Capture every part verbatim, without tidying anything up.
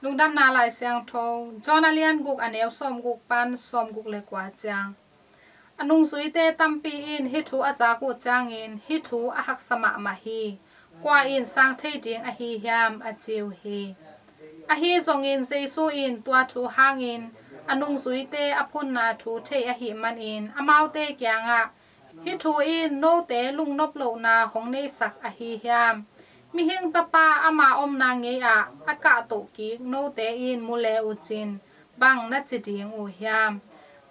Lungdamna Lai Siangtho, John a lian guk, a neu sawmguk pan sawmguk le kua ciang. A nungzuite tampi in hih thu a zak uh ciangin hih thu a haksa mahmah hi. Kua in sang thei ding ahi hiam, a ci uh hi. Ahi zongin Jesu in tua thu hangin a nungzuite a phunna thu thei ahih manin amaute kiangah, hih thu in note lungnop lohna hong neisak ahi hiam? Mihing Tapa ama omna ngei ah a kahtoh kik note in mu le uh cin bang na ci ding uh hiam?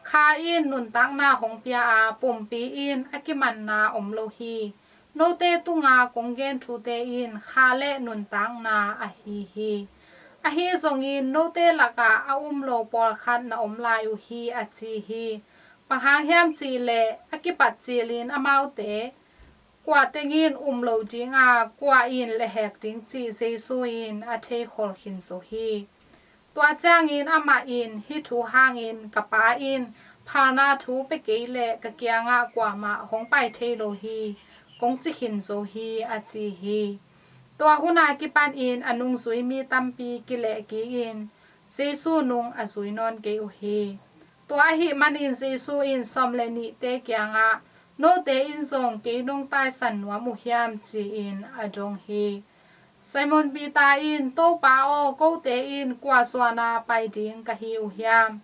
Kha in nuntakna hong pia a, pumpi in a kimanna om lo hi. Note tunga kong gen thute in kha le nuntakna ahi hi. Ahi zongin note lakah a um lo pawlkhat na om lai uh hi, a ci hi. Bang hang hiam cih leh a kipat cilin amaute kua tengin um lo ding a, kua in lehhek ding cih Jesu in a theikhol khin zo hi. Tua ciangin amah in, hih thu hangin ka Pa in phalna thu pia kei leh ka kiangah kuamah hong pai thei lo hi, kong ci khin zo hi, a ci hi. Tua hun a kipanin a nungzui mi tampi kileh kikin Jesu nung a zui nawn kei uh hi. Tua ahih manin Jesu in sawm le nihte kiangah, note in zong kei nong taisan nuam uh hiam, ci-in a dong hi. Simon Peter in, Topa aw, kote in kua zuana pai ding ka hi uh hiam?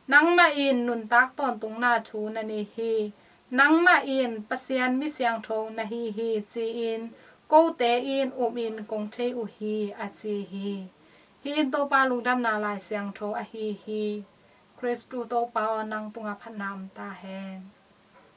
Nangmah in nuntak tawntungna thu na nei hi. Nangmah in Pasian mi siangtho na hi hi, ci-in kote in umin kong thei uh hi, a ci hi. Hih in Topa Lungdamna Lai Siangtho ahi hi. Khristu Topa aw, nang tungah phatna om ta hen.